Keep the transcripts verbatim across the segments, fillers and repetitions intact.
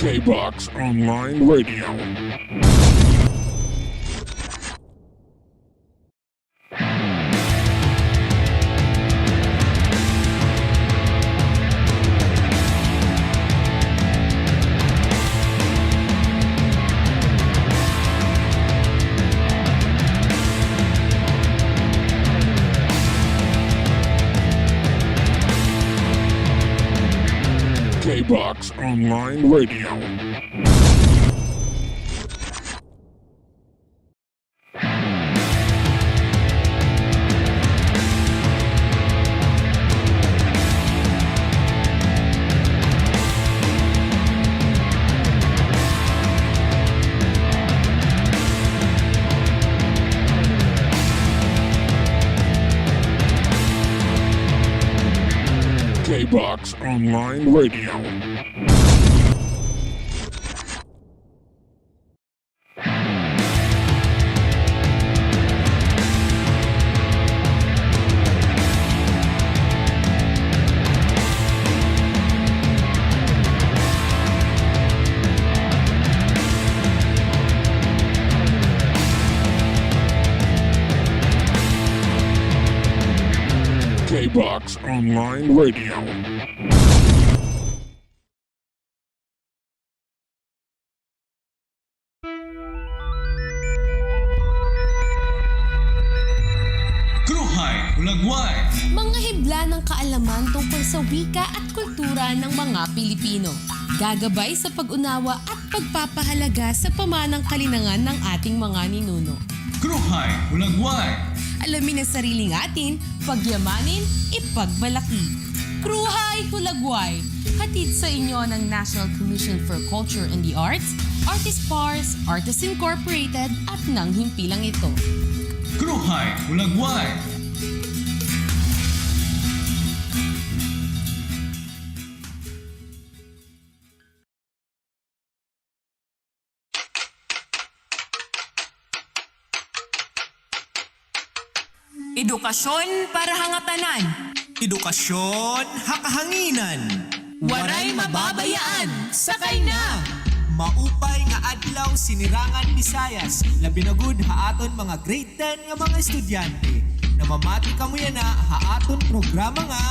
K-Box Online Radio. K-Box Online Radio. K-Box Online Radio. K-Box Online Radio. Kruhay Hulagway. Mga hibla ng kaalaman tungkol sa wika at kultura ng mga Pilipino. Gagabay sa pag-unawa at pagpapahalaga sa pamanang kalinangan ng ating mga ninuno. Kruhay Hulagway. Alamin ang sariling atin, pagyamanin, ipagmalaki. Kruhay Hulagway, hatid sa inyo ng National Commission for Culture and the Arts, Artist Pars, Artists Incorporated, at ng himpilang ito. Kruhay Hulagway. Edukasyon para ha ngatanan. Edukasyon ha kahanginan. Waray mababayaan, sakay na! Maupay nga adlaw, Sinirangan Visayas, labi na gud ha aton mga grade ten nga mga estudyante. Namamati kamo yana ha aton programa nga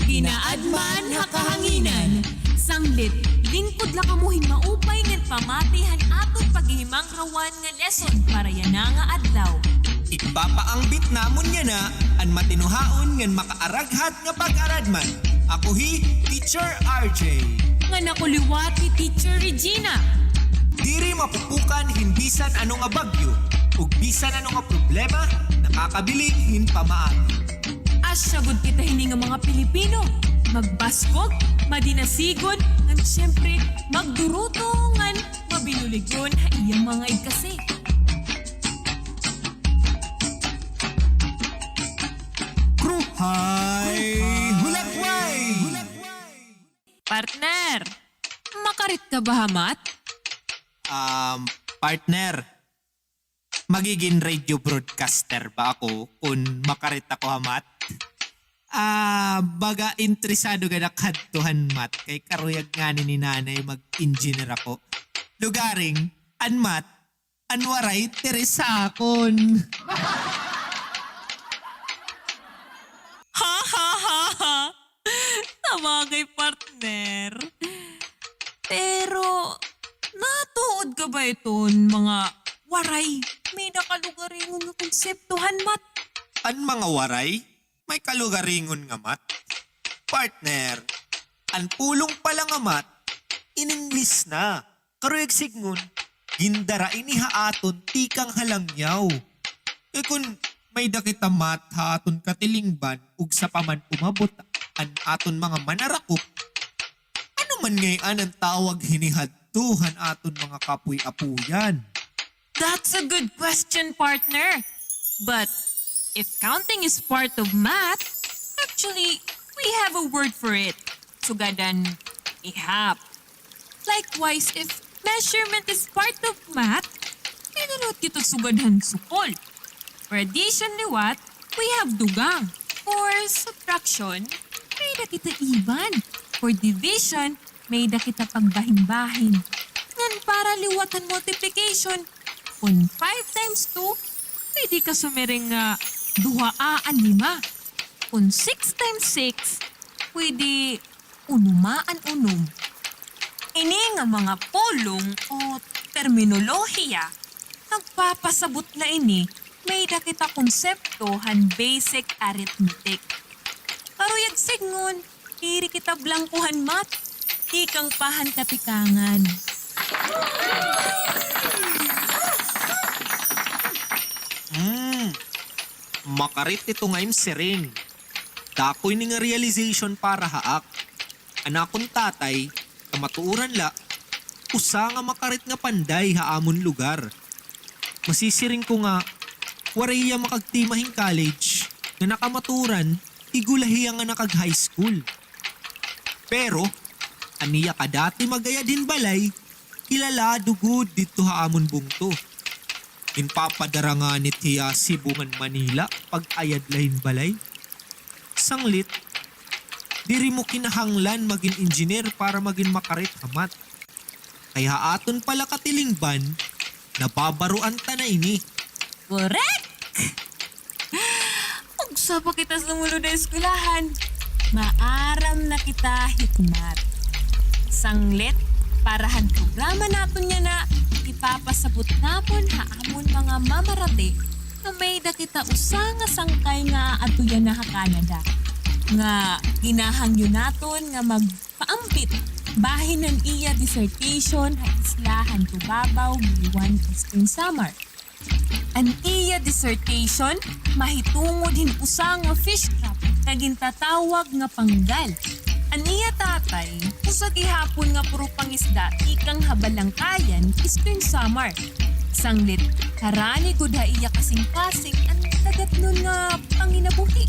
Kinaadman ha Kahanginan. Sanglit, lingkod la kamo hin maupay ngan pamati han aton paghihimangrawan nga lesson para yana nga adlaw. Ipapaangbit namon yana an matinuhaon ngan makaaraghat nga pag-aradman. Ako hi Teacher R J. Ngan ako liwat hi Teacher Regina. Diri mapupukan hin bisan ano nga bagyo ug bisan ano nga problema, nakakabilin hin pamaagi. Asya gud kita hini nga mga Pilipino, magbasbog, madinasigon, ngan siyempre, magduruto ngan mabinuligon ha iya mga igkasi. Kruhay Hulagway! Partner, makarit ka ba ha math? Um, partner, magigin radio broadcaster ba ako kun makarit ako ha math? Ah, baga interesado gad ak hadto han math kay karuyag ngani ni Nanay mag-engineer ako. Lugaring, an math, an Waray diri sa akon. Ha, ha, ha, ha. Sabagay, partner. Pero, natuod ka ba iton mga Waray may nakalugaringon nga konsepto han math? An mga Waray? May kalugaringon nga math? Partner, an pulong pa la nga math, in English na. Karuyag sidngon, gindara ini ha aton tikang ha langyaw. Kay kun may-ada kita math ha aton katilingban ug sa pa man umabot an aton mga manarakop, ano man ngay-an an tawag hini hadto han aton mga kapoy-apoyan? That's a good question, partner. But if counting is part of math, actually, we have a word for it. Sugad han ihap. Likewise, if measurement is part of math, may na liwat kita sugad han sukol. For addition liwat, we have dugang. For subtraction, may-ada kita iban. For division, may-ada kita pagbahinbahin. Ngan para liwat han multiplication, kon five times two, pwede ka sumiring nga duhaa an lima. Kon six times six, pwede unuma an unom. Ini nga mga pulong o terminolohiya, nagpapasabot na ini may-ada kita konsepto han basic arithmetic. Karuyag sidngon, diri kita blangko han math, tikang pa han katikangan. Hmm, makarit ito nga im siring. Dako ini nga realization para ha ak. An akon tatay, kamatuoran la, usa nga makarit nga panday ha amon lugar. Masisiring ko nga, waray hiya makagtima hin college, nga nakamatuoran, igo la hiya nga nakag-high school. Pero, an iya kadati mag-ayad hin balay, kilalado gud didto ha amon bungto. Ginpapadara ngani hiya Cebu ngan Manila pag-ayad la hin balay. Sanglit, diri mo kinahanglan magin engineer para magin makarit ha math. Kay ha aton pala katilingban, nababaroan ta na ini. Korek! Ugsa pa kita sumulod ha eskwelahan, maaram na kita hit math. Sanglit, para han programa naton yana, ipapasabot namon ha amon mga mamarati nga may-ada kita usa nga sangkay nga aadto yana ha Canada, nga ginahangyo naton nga magpaambit bahin han iya dissertation ha isla han Tubabao, Guiuan, Eastern Samar. An iya dissertation mahitungod hin usa nga fish trap nga gintatawag nga panggal. An iya tatay, usa gihapon nga puro pangisda tikang ha Balangkayan, Eastern Samar. Sanglit, harani gud ha iya kasingkasing an dagatnon nga panginabuhi.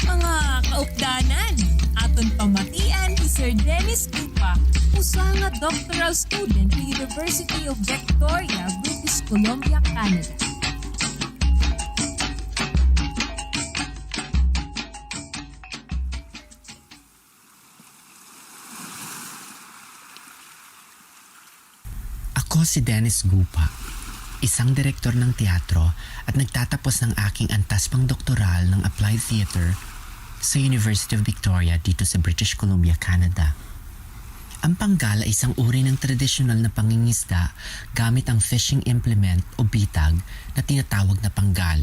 Mga kaupdanan, aton pamatian hi Sir Dennis Gupa, usa nga doctoral student sa University of Victoria, British Columbia, Canada. Ako si Dennis Gupa, isang direktor ng teatro at nagtatapos ng aking antas pangdoktoral ng Applied Theater sa University of Victoria dito sa British Columbia, Canada. Ang panggal ay isang uri ng tradisyonal na pangingisda gamit ang fishing implement o bitag na tinatawag na panggal.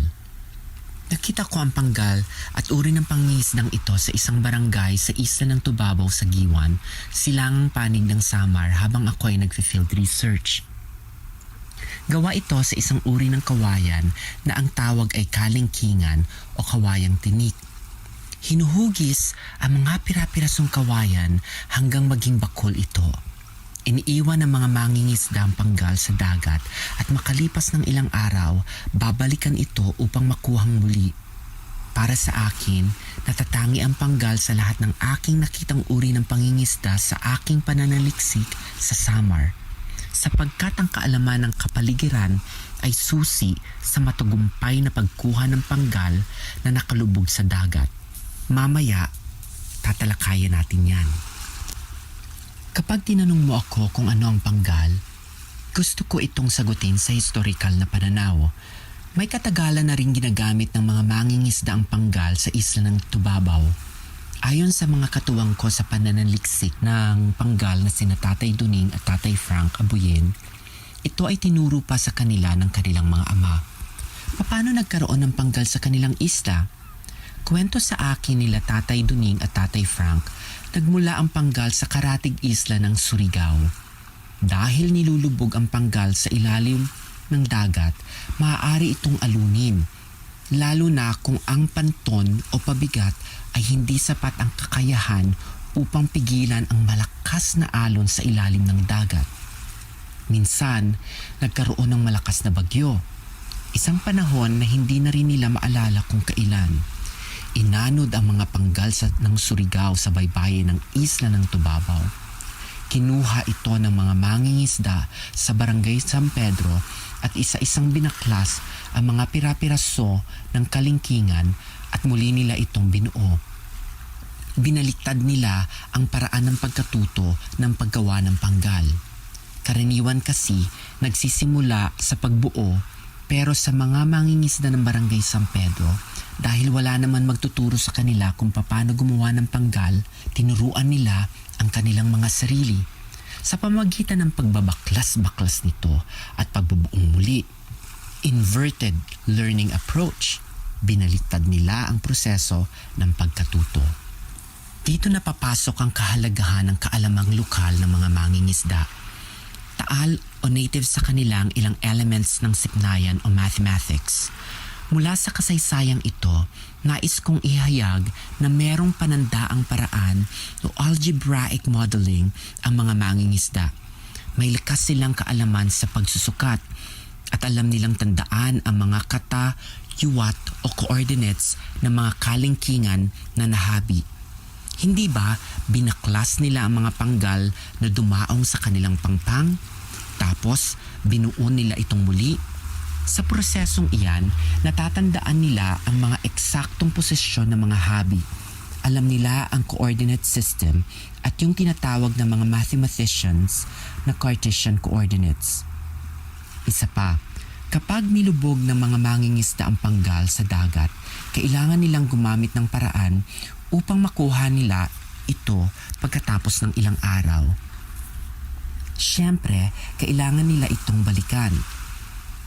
Nakita ko ang panggal at uri ng pangingisdang ito sa isang barangay sa isla ng Tubabao sa Guiuan, silangang panig ng Samar habang ako ay nagfi-field research. Gawa ito sa isang uri ng kawayan na ang tawag ay kalingkingan o kawayang tinik. Hinuhugis ang mga pira-pirasong kawayan hanggang maging bakol ito. Iniiwan ng mga mangingisda ang panggal sa dagat at makalipas ng ilang araw, babalikan ito upang makuhang muli. Para sa akin, natatangi ang panggal sa lahat ng aking nakitang uri ng pangingisda sa aking pananaliksik sa Samar, sapagkat ang kaalaman ng kapaligiran ay susi sa matagumpay na pagkuha ng panggal na nakalubog sa dagat. Mamaya, tatalakayin natin yan. Kapag tinanong mo ako kung ano ang panggal, gusto ko itong sagutin sa historikal na pananaw. May katagalan na ring ginagamit ng mga mangingisda ang panggal sa isla ng Tubabao. Ayon sa mga katuwang ko sa pananaliksik ng panggal na sina Tatay Duning at Tatay Frank Abuyen, ito ay tinuro pa sa kanila ng kanilang mga ama. Papaano nagkaroon ng panggal sa kanilang isla? Kwento sa akin nila Tatay Duning at Tatay Frank, nagmula ang panggal sa karatig isla ng Surigao. Dahil nilulubog ang panggal sa ilalim ng dagat, maaari itong alunin, lalo na kung ang panton o pabigat ay hindi sapat ang kakayahan upang pigilan ang malakas na alon sa ilalim ng dagat. Minsan, nagkaroon ng malakas na bagyo. Isang panahon na hindi na rin nila maalala kung kailan. Inanod ang mga panggal sa, ng Surigao sa baybayin ng isla ng Tubabao. Kinuha ito ng mga mangingisda sa Barangay San Pedro at isa-isang binaklas ang mga pira-piraso ng kalingkingan at muli nila itong binuo. Binaliktad nila ang paraan ng pagkatuto ng paggawa ng panggal. Karaniwan kasi, nagsisimula sa pagbuo, pero sa mga mangingisda ng Barangay San Pedro, dahil wala naman magtuturo sa kanila kung paano gumawa ng panggal, tinuruan nila ang kanilang mga sarili sa pamamagitan ng pagbabaklas-baklas nito at pagbubuong muli. Inverted learning approach. Binaliktad nila ang proseso ng pagkatuto. Dito na papasok ang kahalagahan ng kaalamang lokal ng mga mangingisda. Taal o native sa kanila ang ilang elements ng sipnayan o mathematics. Mula sa kasaysayang ito, nais kong ihayag na merong panandaang paraan o algebraic modeling ang mga mangingisda. May likas silang kaalaman sa pagsusukat at alam nilang tandaan ang mga kata, yuwat o coordinates ng mga kalingkingan na nahabi. Hindi ba binaklas nila ang mga panggal na dumaong sa kanilang pangpang? Tapos, binuo nila itong muli? Sa prosesong iyan, natatandaan nila ang mga eksaktong posisyon ng mga habi. Alam nila ang coordinate system at yung tinatawag ng mga mathematicians na Cartesian coordinates. Isa pa, kapag nilubog ng mga mangingisda ang panggal sa dagat, kailangan nilang gumamit ng paraan upang makuha nila ito pagkatapos ng ilang araw. Siyempre, kailangan nila itong balikan.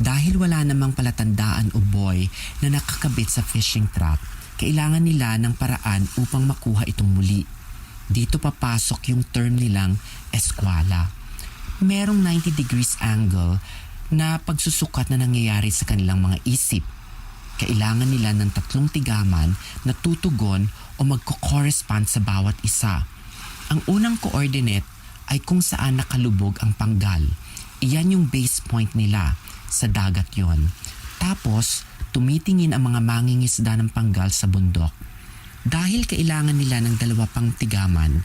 Dahil wala namang palatandaan o buoy na nakakabit sa fishing trap, kailangan nila ng paraan upang makuha itong muli. Dito papasok yung term nilang eskwala. Merong ninety degrees angle na pagsusukat na nangyayari sa kanilang mga isip. Kailangan nila ng tatlong tigaman na tutugon o magko-correspond sa bawat isa. Ang unang coordinate ay kung saan nakalubog ang panggal. Iyan yung base point nila. Sa dagat yon. Tapos, tumitingin ang mga mangingisda ng panggal sa bundok. Dahil kailangan nila ng dalawa pang tigaman,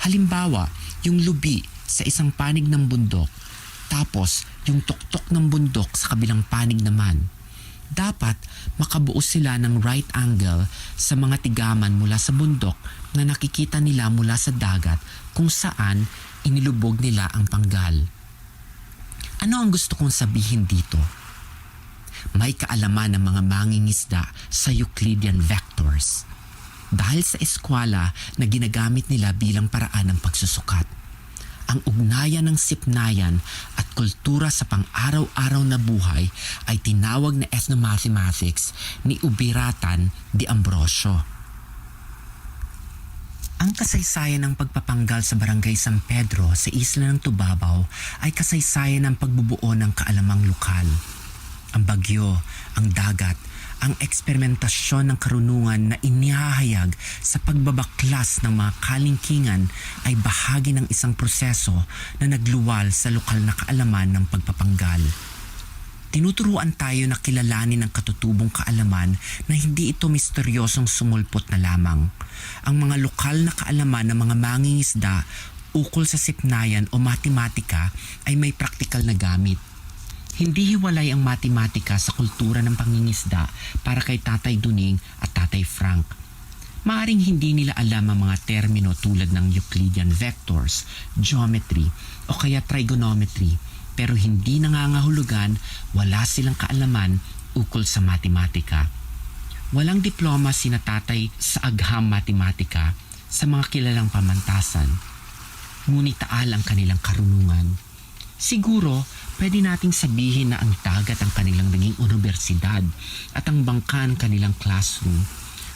halimbawa, yung lubi sa isang panig ng bundok, tapos yung tuktok ng bundok sa kabilang panig naman. Dapat makabuo sila ng right angle sa mga tigaman mula sa bundok na nakikita nila mula sa dagat kung saan inilubog nila ang panggal. Ano ang gusto kong sabihin dito? May kaalaman ang mga mangingisda sa Euclidean vectors dahil sa eskwala na ginagamit nila bilang paraan ng pagsusukat. Ang ugnayan ng sipnayan at kultura sa pang-araw-araw na buhay ay tinawag na ethnomathematics ni Ubiratan de Ambrosio. Ang kasaysayan ng pagpapanggal sa Barangay San Pedro sa isla ng Tubabao ay kasaysayan ng pagbubuo ng kaalamang lokal. Ang bagyo, ang dagat, ang eksperimentasyon ng karunungan na inihahayag sa pagbabaklas ng mga kalingkingan ay bahagi ng isang proseso na nagluwal sa lokal na kaalaman ng pagpapanggal. Tinuturuan tayo na kilalanin ang katutubong kaalaman na hindi ito misteryosong sumulpot na lamang. Ang mga lokal na kaalaman ng mga mangingisda ukol sa sipnayan o matematika ay may praktikal na gamit. Hindi hiwalay ang matematika sa kultura ng pangingisda para kay Tatay Duning at Tatay Frank. Maaring hindi nila alam ang mga termino tulad ng Euclidean vectors, geometry, o kaya trigonometry, pero hindi nangangahulugan wala silang kaalaman ukol sa matematika. Walang diploma sina Tatay sa agham matematika sa mga kilalang pamantasan, ngunit taal ang kanilang karunungan. Siguro, pwede nating sabihin na ang dagat ang kanilang naging unibersidad at ang bangka ang kanilang classroom.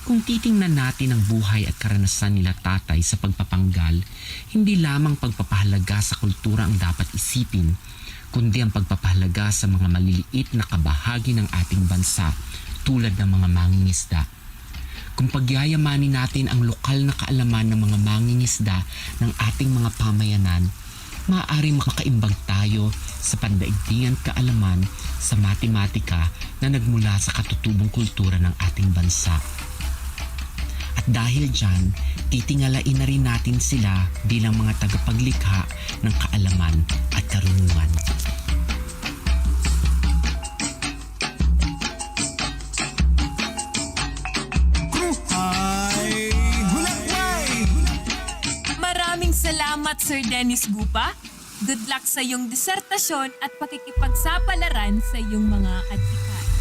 Kung titingnan natin ang buhay at karanasan nila Tatay sa pagpapanggal, hindi lamang pagpapahalaga sa kultura ang dapat isipin, kundi ang pagpapahalaga sa mga maliliit na kabahagi ng ating bansa, tulad ng mga mangingisda. Kung pagyayamanin natin ang lokal na kaalaman ng mga mangingisda ng ating mga pamayanan, maaaring makaimbag tayo sa pandaigdigan kaalaman sa matematika na nagmula sa katutubong kultura ng ating bansa. At dahil diyan, titingalain na rin natin sila bilang mga tagapaglikha ng kaalaman at karunungan. Kruhay Hulagway! Sir Dennis Gupa, good luck sa iyong disertasyon at pakikipagsapalaran sa iyong mga adhikari.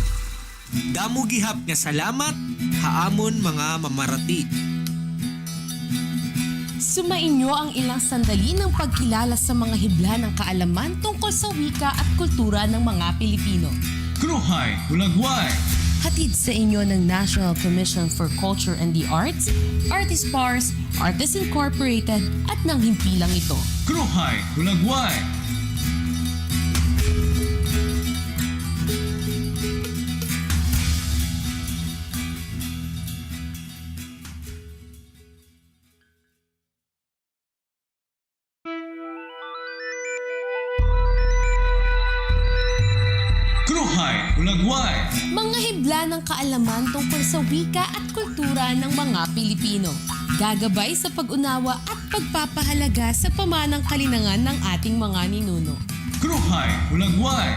Damo gihap nga salamat ha amon mga mamaratig. Sumainyo ang ilang sandali ng pagkilala sa mga hibla ng kaalaman tungkol sa wika at kultura ng mga Pilipino. Kruhay Hulagway! Hatid sa inyo ng National Commission for Culture and the Arts, Artist Pars, Artists Incorporated, at ng himpilang ito. Kruhay Hulagway! Kruhay Hulagway! Mga hibla ng kaalaman tungkol sa wika at kultura ng mga Pilipino. Gagabay sa pag-unawa at pagpapahalaga sa pamanang kalinangan ng ating mga ninuno. Kruhay Hulagway!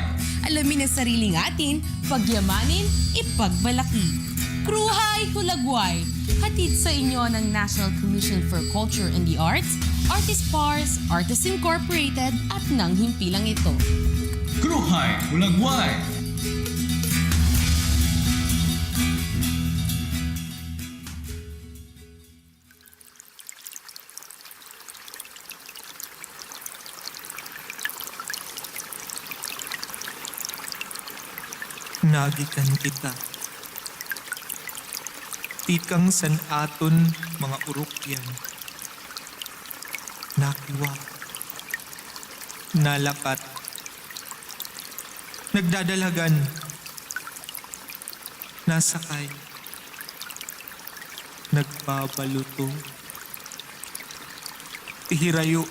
Alamin ang sariling atin, pagyamanin, ipagmalaki. Kruhay Hulagway! Hatid sa inyo ng National Commission for Culture and the Arts, Artist Pars, Artists Incorporated, at ng himpilang ito. Kruhay Hulagway! Nagikan kita. Tikang san aton mga urukyan. Nakiwa. Nalakat. Nagdadalhagan. Nasakay. Nagbabaluto. Ihirayo.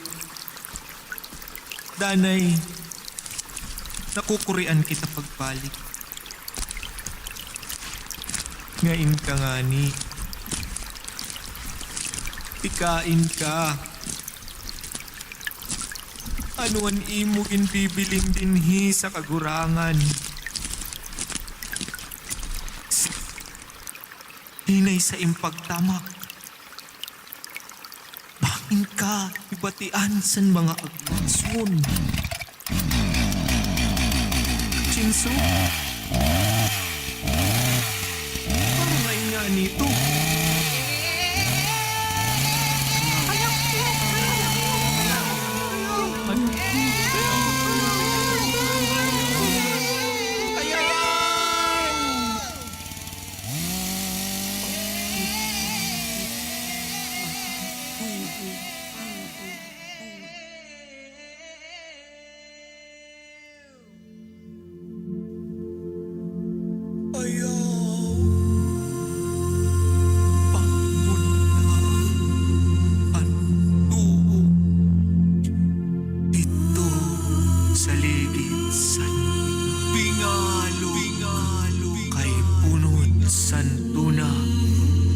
Danay, nakukurian kita pagbalik. Ngain ka ngani. Tikain ka. Ano an imo ginbibilin dinhi sa kagurangan? Hinay sa im pagtamak. Bangin ka hibatian san mga agmaswon. Chinso? Para na nga nito. Ayaw pagpudna an tuo didto sa ligid san bingalo, kay punot san tuna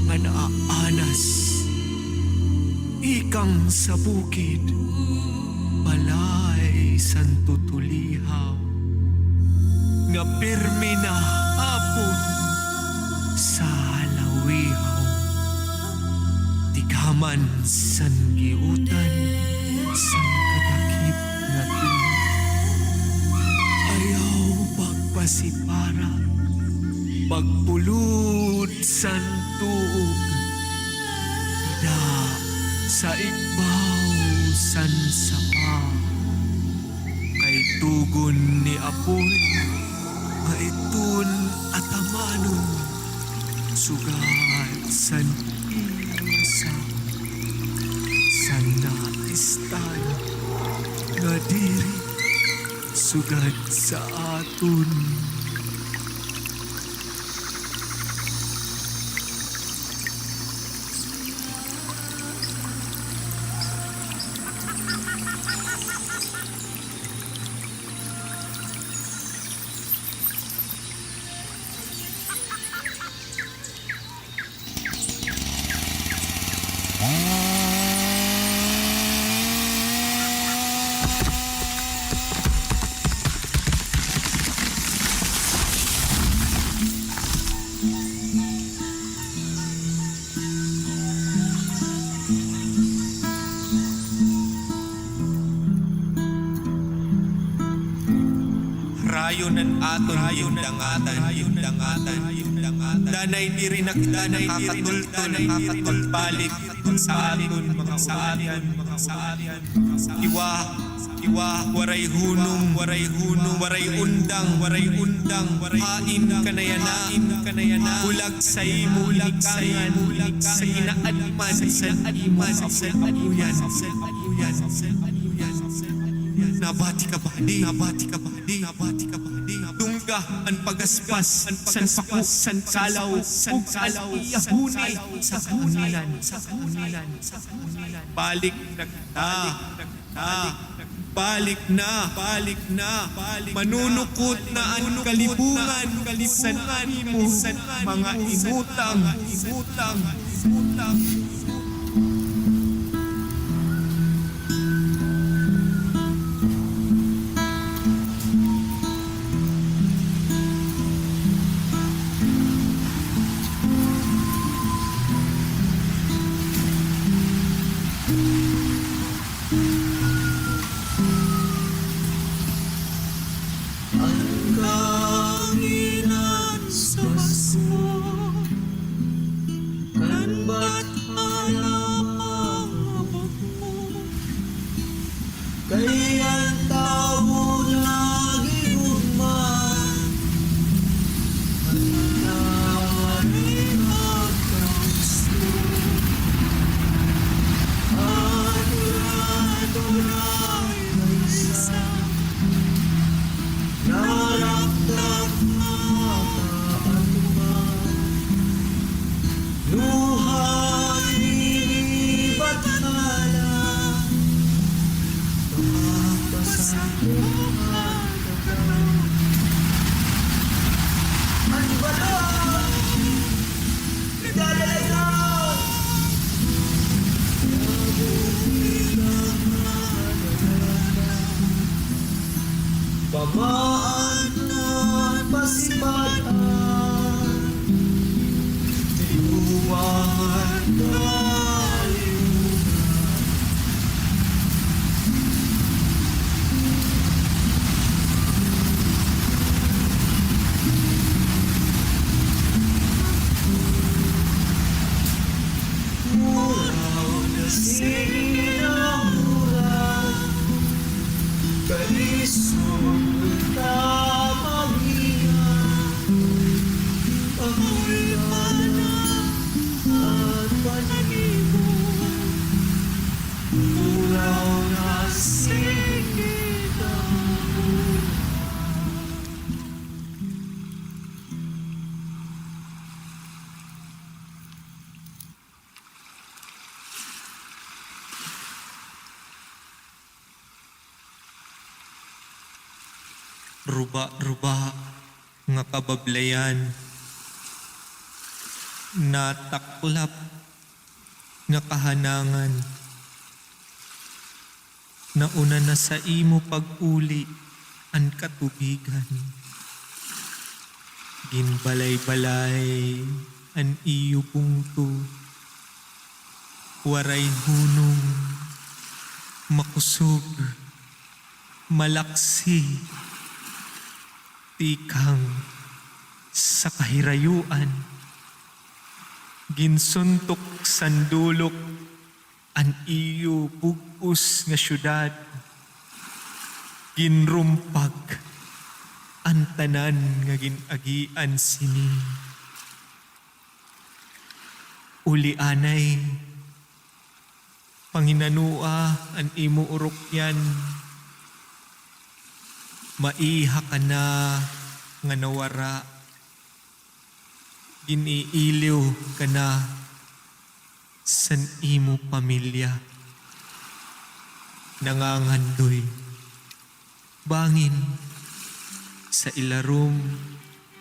nga naaanas ikang sa bukid, balay san tutulihaw nga pirmi na hapon sa halawihaw, tigaman san giutan san katakip nga tuna. Ayaw pagpasipara, pagpulod san tuo dida sa igbaw san sapa, kay tugon ni Apoy nga iton atamanon sugad san iya sa, san naistan nga diri sugad sa aton. Ayon an aton gindangatan, gindangatan, gindangatan. Danay diri na kita nakakatultol, nakakatultol balik sa aton mga ulian, mga ulian. Iwa, iwa, waray hunong, waray hunong, waray undang, waray undang, waray hain ka na yana, hain ka na yana. Bulag sa imo, bulag sa imo, bulag sa kinaadman, sa imo, sa imo, sa imo. Nabati ka ba? Di, nabati ka ba? Di, nabati ka ba? Di, nabati ka ba? Dungga an pagaspas san pako, san kalaw, ug an iya huni sa kaunilan, sa kaunilan, sa kaunilan. Balik na kita, balik na kita, balik na, balik na, balik na. Manunukot na an kalibungan san imo mga inutang, inutang, inutang. An kahanginan sa basbas, kan bathala mga bukbok, kay an tawo nagigugma, an tawo nagkakagusto, at wala tunay nga isa. Narakdak nga kaatuman, luha ini bathala, mapasakop ka katawan. An balay! Pamaan na pasipat-an, tinubangan kalibutan. Muraw na sige na mura, kalisod ta maghiya, ako'y panahon at panahon. Muraw na sige na mura. Ruba-ruba nga kabablayan, nataklap nga kahanangan, nauna na sa imo pag-uli an katubigan. Ginbalay-balay an iyo bungto, waray hunong, makusog, malaksi, tikang sa kahirayoan. Ginsuntok san dulok an iyo bug-os nga syudad, ginrumpag an tanan nga gin-agian sini. Uli anay, panginanoa an imo urokyan, maiha ka na nga nawara. Gin-iiliw ka na san imo pamilya. Nangangandoy bangin sa ilarom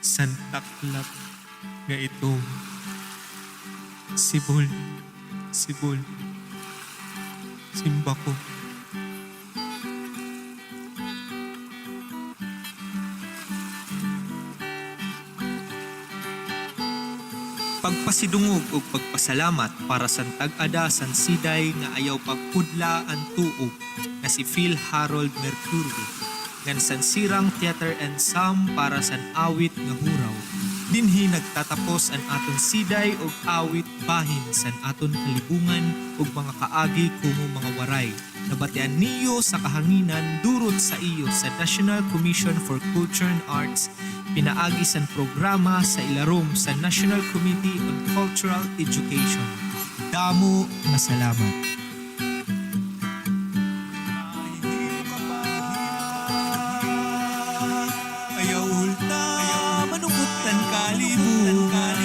san taklap nga itom. Sibol, sibol, simbako. Pagpasidungog ug pagpasalamat para san tag-ada san siday nga ayaw pagpudla an tuo nga si Phil Harold Mercurio. ngan san Sirang Theater Ensemble para san awit nga Huraw. Dinhi nagtatapos an aton siday ug awit bahin san aton kalibungan ug mga kaagi komo mga Waray. Nabatian niyo sa kahanginan durot sa iyo sa National Commission for Culture and Arts pinaagi san programa sa ilarom sa National Committee on Cultural Education. Damo nga salamat. Ayaw ulta, manukot an kalibutan.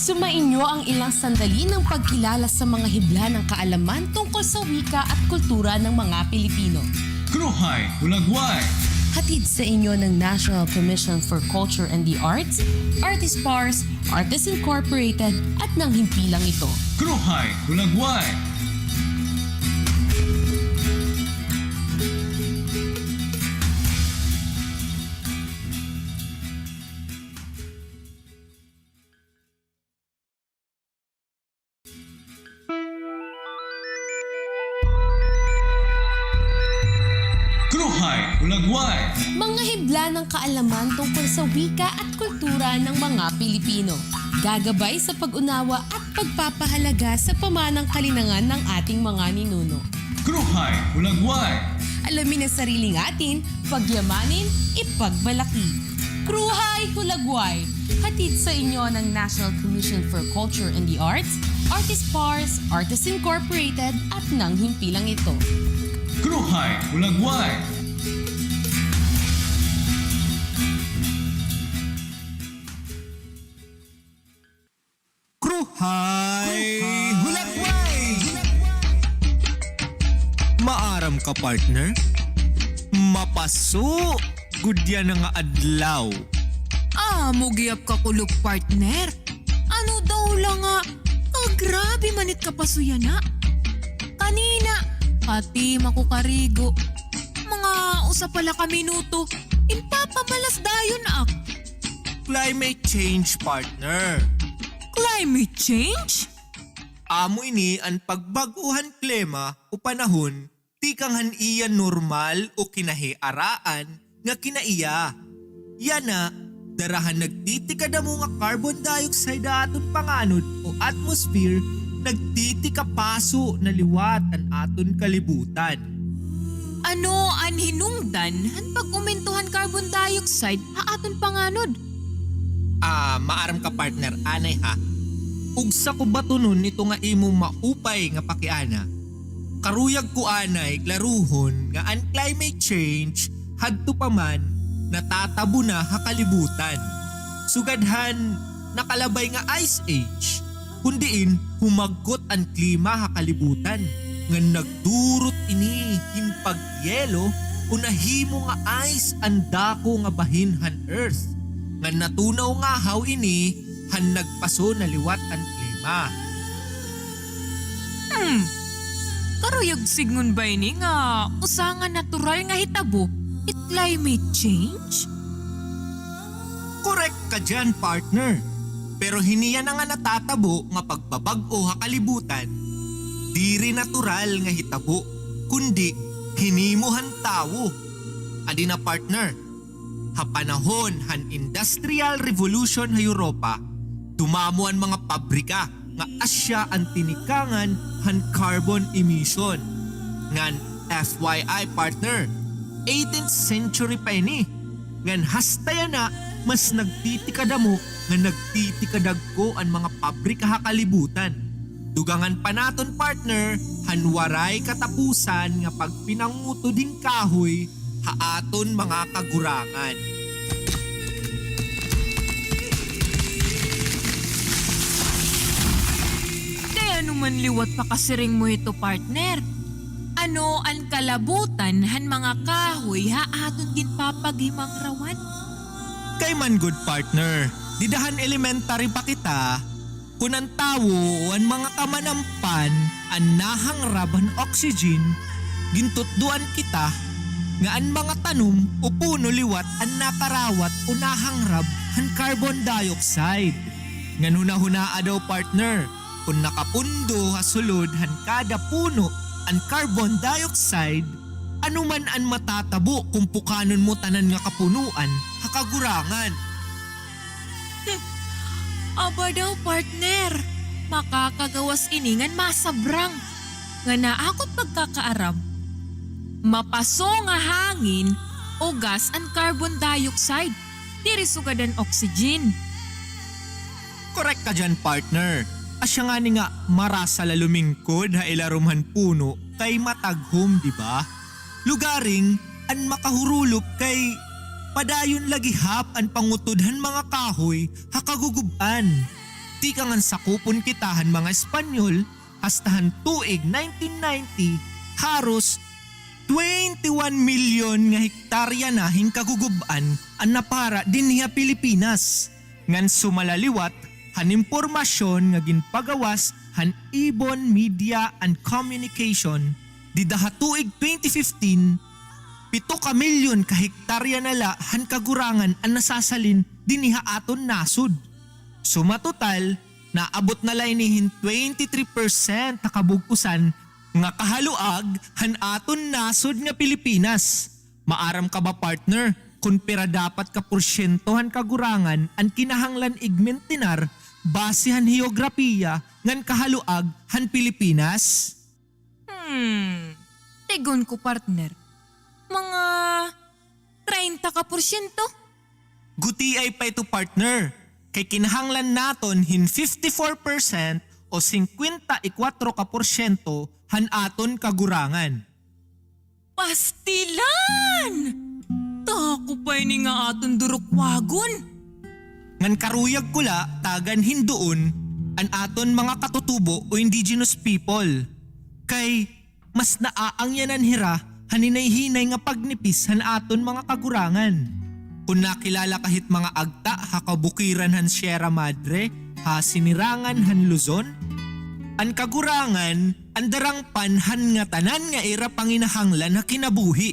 Sumainyo ang ilang sandali ng pagkilala sa mga hibla ng kaalaman tungkol sa wika at kultura ng mga Pilipino. Kruhay Hulagway! Hatid sa inyo ng National Commission for Culture and the Arts, Artist Pars, Artists Incorporated, at ng himpilang ito. Kruhay Hulagway! Kruhay Hulagway! Mga hibla ng kaalaman tungkol sa wika at kultura ng mga Pilipino. Gagabay sa pag-unawa at pagpapahalaga sa pamanang kalinangan ng ating mga ninuno. Kruhay Hulagway! Alamin ang sariling atin, pagyamanin, ipagmalaki. Kruhay Hulagway! Hatid sa inyo ng National Commission for Culture and the Arts, Artist Pars, Artists Incorporated, at ng himpilang ito. Kruhay Hulagway! Kruhay Hulagway! Maaram ka, partner? Mapaso gud yana nga adlaw. Amo gihap kakulop, partner. Ano daw la nga, kagrabe man it kapaso yana. Kanina, katima ko karigo. Mga usa pa la ka minuto, ginpapamalas dayon ak. Climate change, partner. Climate change? Amo ini an pagbag-o han klima o panahon tikang han iya normal o kinahiaraan nga kinaiya. Yana, dara han nagtitikadamo nga carbon dioxide ha aton panganod o atmosphere, nagtitikapaso na liwat an aton kalibutan. Ano an hinungdan han pag-umento han carbon dioxide ha aton panganod? Ah, maaram ka, partner, anay ha. Ugsa ko batunon ito nga imo maupay nga pakiana. Karuyag ko anay klarohon nga an climate change hadto pa man natatabo na ha kalibutan. Sugad han nakalabay nga ice age, kun diin humagkot an klima ha kalibutan, ngan nagdurot ini hin pagyelo o nahimo nga ice an dako nga bahin han Earth, ngan natunaw ngahaw ini han nagpaso na liwat an klima. Hmm. Karuyag sidngon ba ini nga usa nga natural nga hitabo it climate change? Korek ka diyan, partner. Pero hini yana nga natatabo nga pagbabag-o ha kalibutan, diri natural nga hitabo, kundi hinimo han tawo. Adi na, partner, ha panahon han Industrial Revolution ha Europa, dumamo an mga pabrika nga asya an tinikangan han carbon emission. Ngan F Y I, partner, eighteenth century pa ini. Ngan hasta yana, mas nagtitikadamo ngan nagtitikadagko an mga pabrika ha kalibutan. Dugangan pa naton, partner, han waray katapusan nga pagpinangutod hin kahoy ha aton mga kagurangan. Kay ano man liwat pakasiring mo hito, partner? Ano an kalabutan han mga kahoy ha aton ginpapaghimangrawan? Kay man gud, partner, dida han elementary pa kita, kon an tawo o an mga kamanampan an nahangrab han oxygen, gintutdoan kita nga an mga tanom o puno liwat an nakarawat o nahangrab han carbon dioxide. Ngan hunahunaa daw, partner, kon nakapundo ha sulod han kada puno an carbon dioxide, ano man an matatabo kon pukanon mo tanan nga kapunoan ha kagurangan? Aba daw, partner, makakagawas ini ngan masabrang. Ngan ha akon pagkakaaram, mapaso nga hangin o gas an carbon dioxide, diri sugad an oxygen. Korek ka diyan, partner. Asya ngani nga marasa la lumingkod ha ilarom han puno kay mataghom, di ba? Lugaring an makahurulop kay padayon la gihap an pangutod han mga kahoy ha kagugub-an. Tikang han sakupon kita han mga Espanyol, hasta han tuig nineteen ninety, haros twenty-one milyon nga hektarya na hin kagugub-an an napara dinhi ha Pilipinas. Ngan sumala liwat han impormasyon nga ginpagawas han Ibon Media and Communication, dida ha tuig twenty fifteen, pito ka milyon ka hektarya na la han kagurangan an nasasalin dinhi ha aton nasod. Suma total, naabot na la ini hin twenty-three percent ha kabug-osan nga kahaluag han aton nasod nga Pilipinas. Maaram ka ba, partner, kon pira dapat ka porsyento han kagurangan an kinahanglan igmintinar base han heograpiya ngan kahaluag han Pilipinas? Hmm, tig-on ko, partner, mga treinta ka porsyento. Gutiay pa ito, partner, kay kinahanglan naton hin fifty-four percent o singkwenta y kwatro ka porsyento han aton kagurangan. Pastilan! Dako pa ini nga aton durukwagon. Ngan karuyag ko la tagan hin duon an aton mga katutubo o indigenous people. Kay mas naaangyanan hira han hinay-hinay nga pagnipis han aton mga kagurangan. Kon nakilala ka hit mga agta ha kabukiran han Sierra Madre, ha sinirangan han Luzon, an kagurangan an darangpan han ngatanan nga ira panginahanglan ha kinabuhi.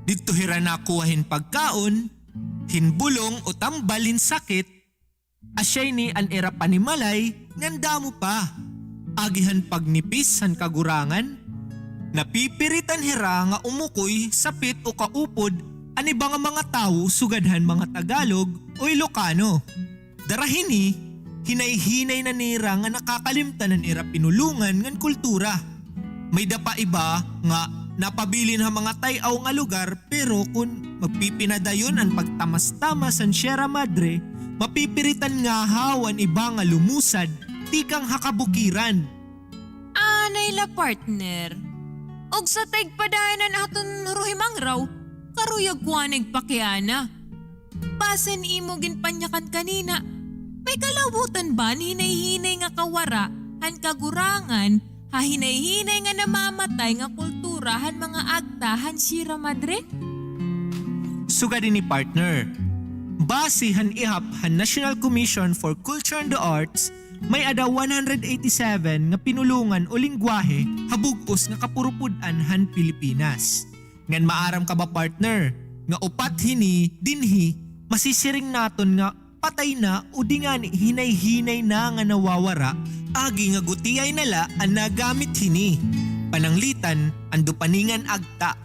Didto hira nakuha hin pagkaon, hin bulong o tambal hin sakit, asya ini an ira panimalay ngan damo pa. Agi han pagnipis han kagurangan, napipiritan hira nga umukoy, sapit o kaupod an iba nga mga tawo sugad han mga Tagalog o Ilocano. Dara hini, hinay-hinay na nira nga nakakalimtan an ira pinulongan ngan kultura. May-ada pa iba nga napabilin ha mga tay-aw nga lugar, pero kon magpipinadayon an pagtamas-tamas han Sierra Madre, mapipiritan ngahaw an iba nga lumusad tikang ha kabukiran. Anay la, partner. Ugsa ta igpadayon an aton hurohimangraw, karuyag ko anay igpakiana. Base han imo ginpanyakan kanina, may kalabutan ba an hinay-hinay nga kawara han kagurangan ha hinay-hinay nga namamatay nga kultura han mga agta han Sierra Madre? Sugad ini, partner, base han ihap han National Commission for Culture and the Arts, may-ada one hundred eighty-seven nga pinulongan o lengguwahe ha bug-os nga kapurupod-an han Pilipinas. Ngan maaram ka ba, partner, nga upat hini dinhi masisiring naton nga patay na o di ngani hinay-hinay na nga nawawara, agi nga gutiay na la an nagamit hini. Pananglitan, an Dupaningan Agta.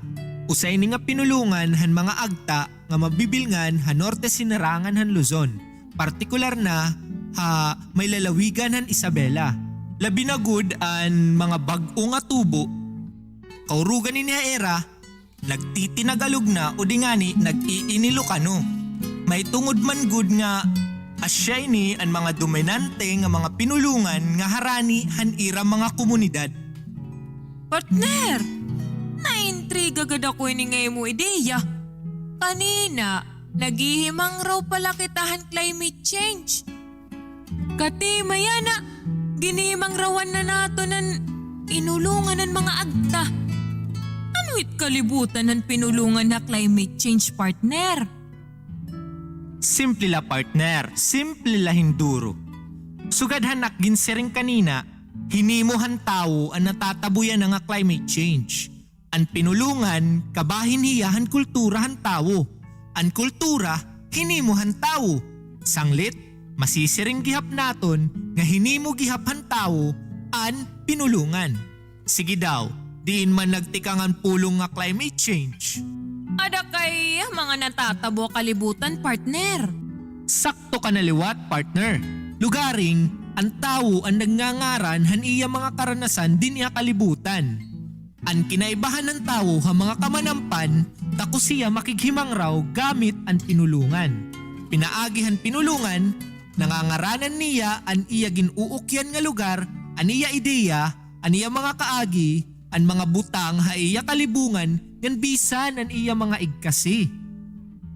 Usa ini nga pinulongan han mga agta nga mabibilngan ha norte sinirangan han Luzon, partikular na ha may lalawigan han Isabela. Labi na gud an mga bag-o nga tubo, kaurugan ini ha ira, nagtitinagalog na o di ngani nag-iinilokano. May tungod man gud nga asya ini an mga dominante nga mga pinulongan nga harani han ira mga komunidad. Partner! Naintriga gad ako ini nga imo ideya. Kanina, naghihimangraw pa la kita han climate change. Katima yana, ginhihimangrawan na naton an pinulongan han mga agta. Ano it kalibutan han pinulongan ha climate change, partner? Simple la, partner. Simple la hin duro. Sugad han ak ginsiring kanina, hinimo han tawo an natatabo yana nga climate change. An pinulongan kabahin hiya han kultura han tawo. An kultura hinimo han tawo. Sanglit, masisiring gihap naton nga hinimo gihap han tawo an pinulongan. Sige daw, diin man nagtikang an pulong nga climate change? Ada kay mga natatabo ha kalibutan, partner. Sakto ka na liwat, partner. Lugaring, an tawo an nagngangaran han iya mga karanasan dinhi ha kalibutan. An kinaibahan han tawo ha mga kamanampan, takos hiya makighimangraw gamit an pinulongan. Pinaagi han pinulongan, nangangaranan niya an iya gin-uukyan nga lugar, an iya ideya, an iya mga kaagi, an mga butang ha iya kalibungan ngan bisan an iya mga igkasi.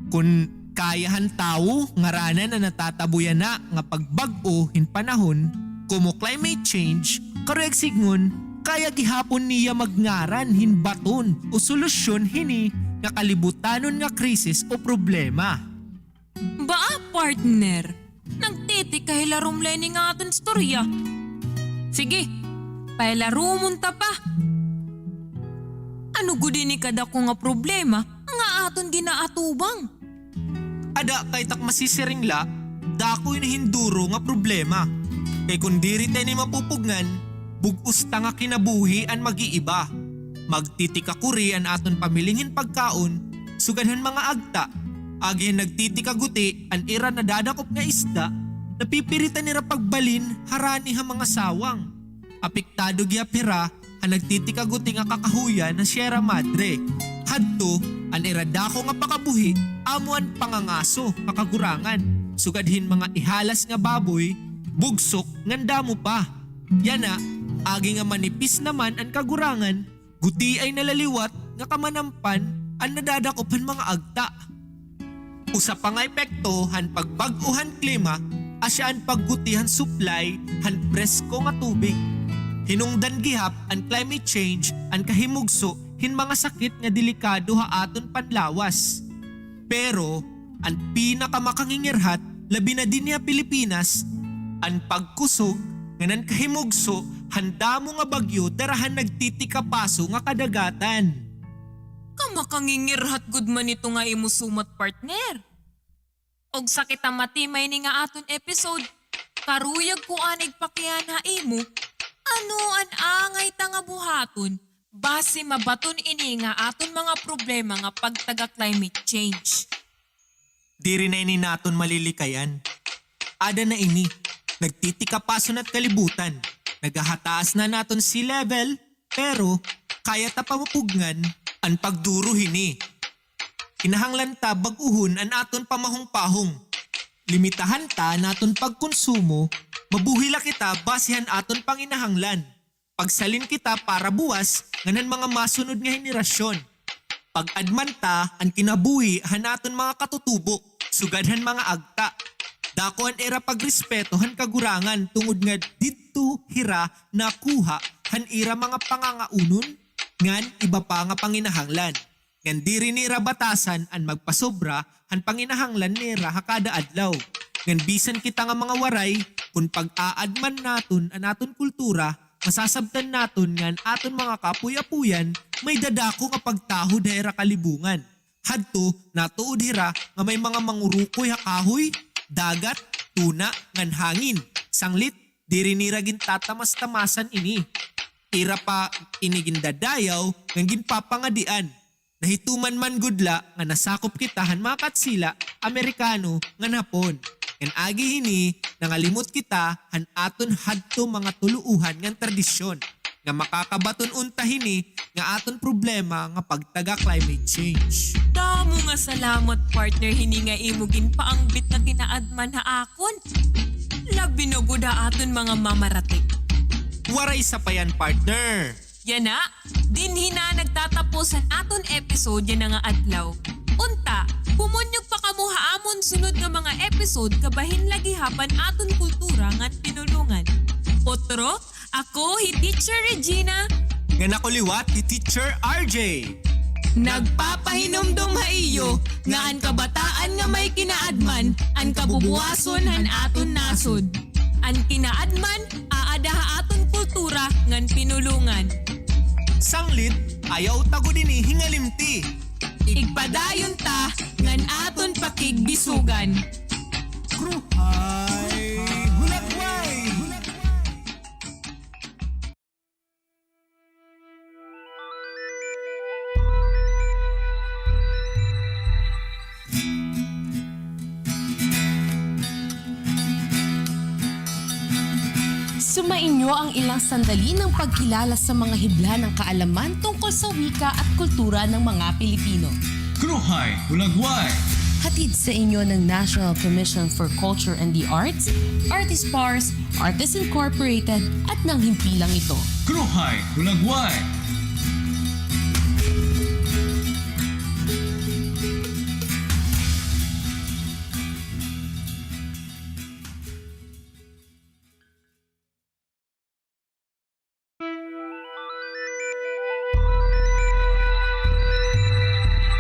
Kon kaya han tawo ngaranan an natatabo yana nga pagbag-o hin panahon, komo climate change, karuyag sidngon, kaya gihapon niya magngaran hin baton o solusyon hini nga kalibutanon nga krisis o problema. Baa, partner, nagtitikahilarom la ini nga aton istorya. Sige, pahilaromon ta pa. Ano gud ini kadako nga problema nga aton ginaatubang? Ada kay tak masisiring la, dako ini hin duro nga problema. Kay kon diri ta ini mapupugngan, bug-os ta nga kinabuhi an mag-iiba. Magtitikakuri an aton pamiling hin pagkaon, sugad han mga agta, agi han nagtitikaguti an ira nadadakop nga isda, napipiritan nira pagbalin harani ha mga sawang. Apektado gihap hira han nagtitikaguti nga kakahuyan ha Sierra Madre. Hadto, an ira dako nga pakabuhi amo an pangangaso ha kagurangan, sugad hin mga ihalas nga baboy, bugsok, ngan damo pa. Yana, agi nga manipis naman an kagurangan, gutiay na la liwat nga kamanampan an nadadakop han mga agta. Usa pa nga epekto han pagbag-o han klima asya an pagguti han supply han presko nga tubig. Hinungdan gihap an climate change an kahimugso hin mga sakit nga delikado ha aton panlawas. Pero an pinakamakangingirhat, labi na dinhi ha Pilipinas, an pagkusog ngan an kahimugso han damo nga bagyo dara han nagtitikapaso nga kadagatan. Kamakangingirhat gud man ito nga imo sumat, partner. Ugsa kita matima ini nga aton episode, karuyag ko anay pakiana ha imo, ano an angay ta nga buhaton basi mabaton ini nga aton mga problema nga pagtaga climate change? Diri na ini naton malilikayan. Ada na ini, nagtitikapaso na it kalibutan, nagahataas na an aton sea level, pero kaya ta pa mapugngan an pagduro hini. Kinahanglan ta bag-ohon an aton pamahongpahong. Limitahan ta an aton pagkonsumo, mabuhi la kita basi han aton panginahanglan. Pagsalin kita para buwas ngan han mga masunod nga henerasyon. Pag-adman ta an kinabuhi han aton mga katutubo, sugad han mga agta. Dako an ira pagrespeto han kagurangan tungod nga didto hira nakuha han ira mga pangangaunon ngan iba pa nga panginahanglan. Ngan diri nira batasan an magpasobra han panginahanglan nira ha kada adlaw. Ngan bisan kita nga mga Waray, kon pag-aadman naton an aton kultura, masasabtan naton nga an aton mga kaapoy-apoyan may dadako nga pagtahod ha ira kalibungan. Hadto, natuod hira nga may mga mangurukoy ha kahoy, dagat, tuna, ngan hangin. Sanglit, diri nira gintatamas-tamasan ini. Ira pa ini gindadayaw ngan ginpapangadian. Nahituman man gud la nga nasakop kita han mga Katsila, Amerikano, ngan Hapon. Ngan agi hini, nangalimot kita han aton hadto mga tuluohan ngan tradisyon, nga makakabaton unta hini nga aton problema nga pagtaga climate change. Damo nga salamat, partner, hini nga imo ginpaangbit nga kinaadman ha akon. Labi na gud ha aton mga mamaratik. Waray sapayan, partner. Yana, dinhi na nagtatapos an aton episode yana nga adlaw. Unta, pumunyog pa kamo ha amon sunod nga mga episode kabahin la gihap an aton kultura ngan pinulongan. Otro, ako hi Teacher Regina. Ngan ako liwat hi Teacher R J. Nagpapahinumdom ha iyo nga an kabataan nga may kinaadman an kabubuwason han aton nasod. An kinaadman aada ha aton kultura ngan pinulongan. Sanglit, ayaw ta gud ini hingalimti. Igpadayon ta ngan aton pakigbisogan. Kruhay Hulagway! Sumainyo ang ilang sandali ng pagkilala sa mga hibla ng kaalaman tungkol sa wika at kultura ng mga Pilipino. Kruhay Hulagway! Hatid sa inyo ng National Commission for Culture and the Arts, Artist Pars, Artists Incorporated, at ng himpilang ito. Kruhay Hulagway!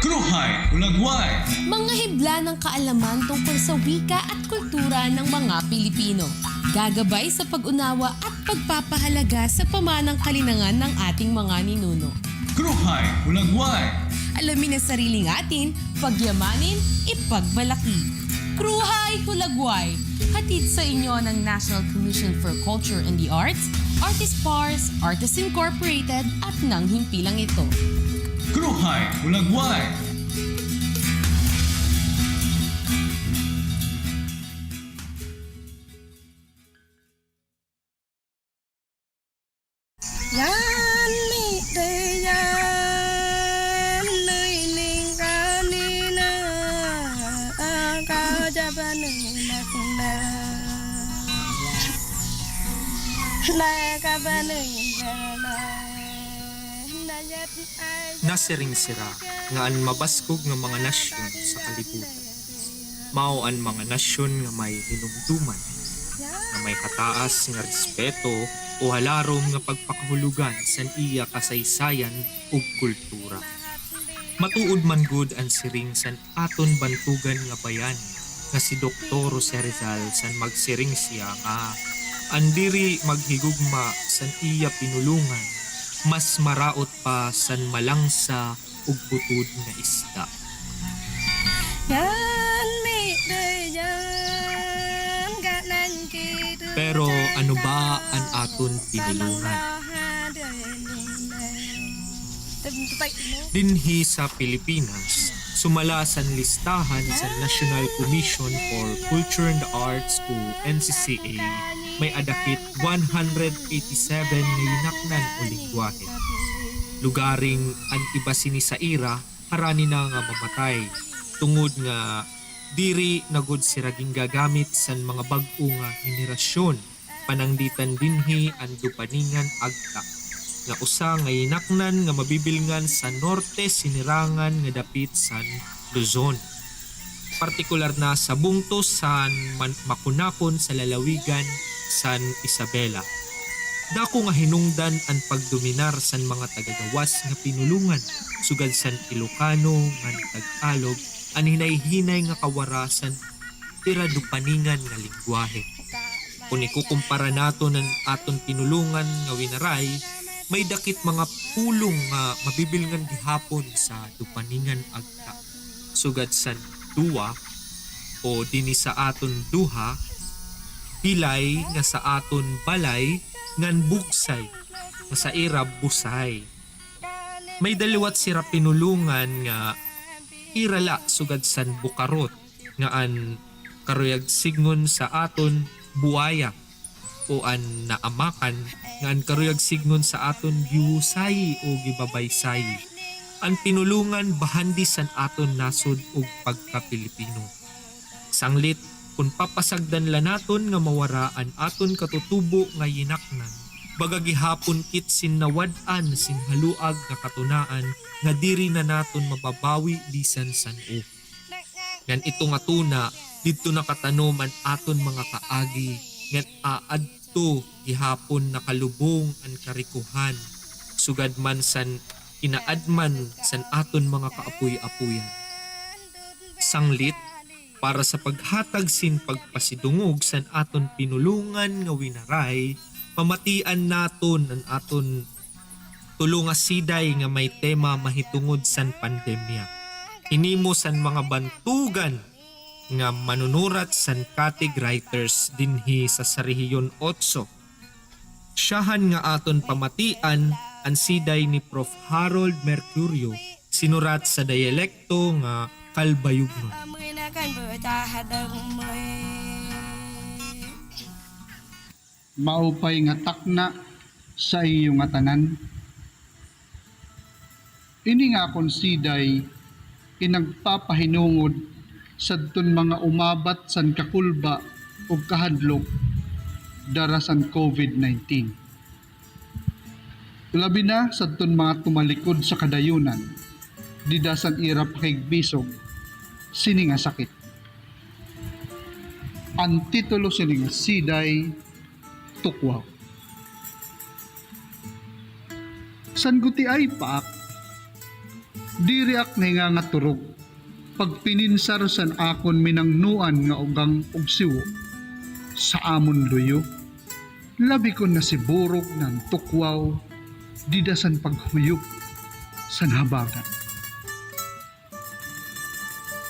Kruhay Hulagway! Mga hibla ng kaalaman tungkol sa wika at kultura ng mga Pilipino. Gagabay sa pag-unawa at pagpapahalaga sa pamanang kalinangan ng ating mga ninuno. Kruhay Hulagway! Alamin ang sariling atin, pagyamanin, ipagmalaki. Kruhay Hulagway! Hatid sa inyo ng National Commission for Culture and the Arts, Artist Pars, Artists Incorporated, at ng himpilang ito. Kruhay Hulagway! Nasiring sira nga an mabaskog nga mga nasyon sa kalibutan mao an mga nasyon nga may hinumduman, nga may hataas nga respeto o halarom nga pagpakahulogan san iya kasaysayan ug kultura. Matuod man gud an siring san aton bantogan nga bayani nga si Doktor Jose Rizal san magsiring siya nga an diri maghigugma san iya pinulongan mas maraot pa san malangsa ug butod nga isda. Pero ano ba an aton pinulongan? Dinhi sa Pilipinas, sumala san listahan sa National Commission for Culture and the Arts o N C C A, may-ada kit one hundred eighty-seven nga yinaknan o lengguwahe. Lugaring an iba sini sa ira, harani na nga mamatay, tungod nga diri na gud sira gingagamit san mga bag-o nga henerasyon. Pananglitan dinhi an Dupaningan Agta, nga usa nga yinaknan nga mabibilngan sa norte sinirangan nga dapit san Luzon, partikular na sa bungto san Man-, Maconacon sa lalawigan san Isabela. Dako nga hinungdan an pagdominar san mga taga-gawas nga pinulongan, sugad san Ilocano ngan Tagalog, an hinay-hinay nga kawara san ira Dupaningan nga lengguwahe. Kon ikukumpara naton an aton pinulongan nga Winaray, may-ada kit mga pulong nga mabibilngan gihapon sa Dupaningan Agta, sugad san duwa, o dinhi sa aton duha, bilay nga sa aton balay, ngan bugsay nga sa ira busay. May-ada liwat sira pinulongan nga ira la sugad san bukarot, nga an karuyag sidngon sa aton buwaya. o an naamakan nga an karuyag sidngon sa aton gihusayi o gibabaysayi. An pinulongan bahandi san aton nasod ug pagka-Pilipino. Sanglit, kon papasagdan la naton nga mawara an aton katutubo nga yinaknan, baga gihapon kit sin nawad-an sin haluag nga katunaan nga diri na naton mababawi bisan san-o. Ngan ito nga tuna, didto nakatanom an aton mga kaagi, ngan aadto gihapon nakalubong an karikohan, sugad man san kinaadman san aton mga kaapoy-apoyan. Sanglit, para sa paghatag sin pagpasidungog san aton pinulongan nga winaray, pamatian naton an aton tulo nga siday nga may tema mahitungod san pandemya. Hinimo san mga bantugan nga manunurat san Katig Writers dinhi sa, sa Rehiyon Otso. Syahan nga aton pamatian an siday ni Prof Harold Mercurio, sinurat sa diyalekto nga Calbayognon. Maupay nga takna sa iyo ngatanan. Ini nga akon siday in nagpapahinungod sadton mga umabat san kakulba ug kahadlok dara san COVID nineteen. Labi na sadton mga tumalikod sa kadayonan dida san ira pakigbisog sini nga sakit. An titulo sini nga siday, Tukwaw. San gutiay pa ak, diri ak nahingangaturog pagpininsar san akon minangnoan nga ugang ug siwo sa amon luyo. Labi kon nasiburog na an tukwaw dida san paghuyop san habagat.